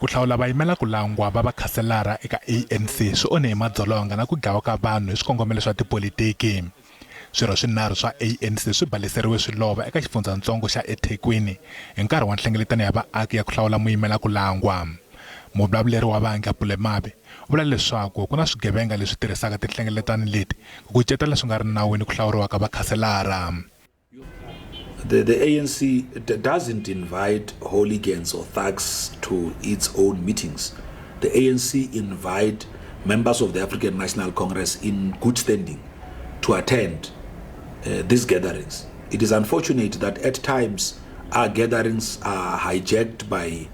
Ku hlawula vayimela ku langwa va vakhaselara eka ANC swi onhe hi madzolonga na ku dlawa ka vanhu hi swikongomelo swa tipolitiki. Swirho swinharhu swa ANC swi baleseriwe swi lova eka xifundzhantsongo xa eThekwini hi nkarhi wa nhlengeletano ya vaaki ya ku hlawula muyimela ku langwa. Muvulavuleri wa vandla Pule Mabe u vula leswaku ku na swigevenga leswi tirhisaka tinhlengeletano leti ku kucetela swi nga ri nawini ku hlawuriwa ka vakhaselara. The ANC doesn't invite hooligans or thugs to its own meetings. The ANC invite members of the African National Congress in good standing to attend these gatherings. It is unfortunate that at times our gatherings are hijacked by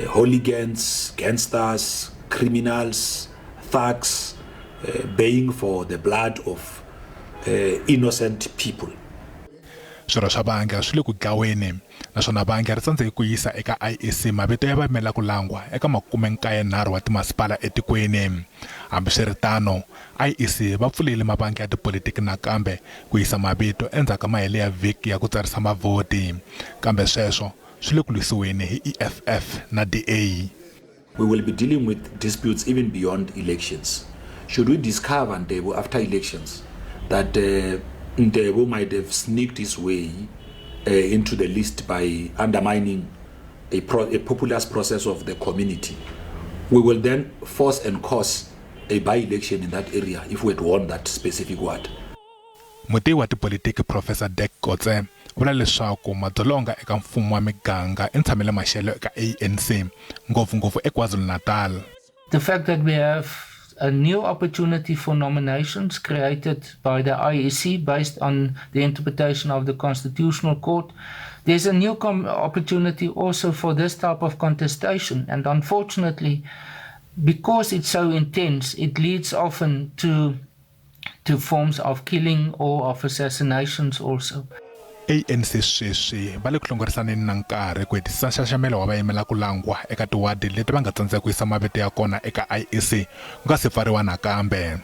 hooligans, gangsters, criminals, thugs, baying for the blood of innocent people. Swirho swa vandla swi le ku dlaweni naswona vandla ri tsandzeke ku yisa eka IEC mavito ya vayimela ku langwa eka 93 wa timasipala etikweni. Hambiswiritano, IEC va pfulile mavandla ya tipolitiki nakambe ku yisa mavito endzhaku ka mahele ya vhiki ya ku tsarisa mavhoti. Kambe sweswo swi le ku lwisiweni hi EFF na DA. We will be dealing with disputes even beyond elections. Should we discover, Ntebo, after elections, that Ntebo might have sneaked his way into the list by undermining a populous process of the community, we will then force and cause a by-election in that area if we had won that specific ward. Mutivi wa tipolitiki Professor Dirk Kotze u vula leswaku madzolonga eka mfumo wa miganga i ntshamelo maxelo eka ANC, ngopfungopfu eKwaZulu-Natal. The fact that we have a new opportunity for nominations created by the IEC based on the interpretation of the Constitutional Court, there's a new opportunity also for this type of contestation. And unfortunately, because it's so intense, it leads often to forms of killing or of assassinations also. ANC sweswi va le ku hlongorisaneni na nkarhi ku hetisisa nxaxamelo wa vayimela ku langwa eka tiwadi leti va nga tsandzeka ku yisa mavito ya kona eka IEC ku nga si pfariwa nakambe.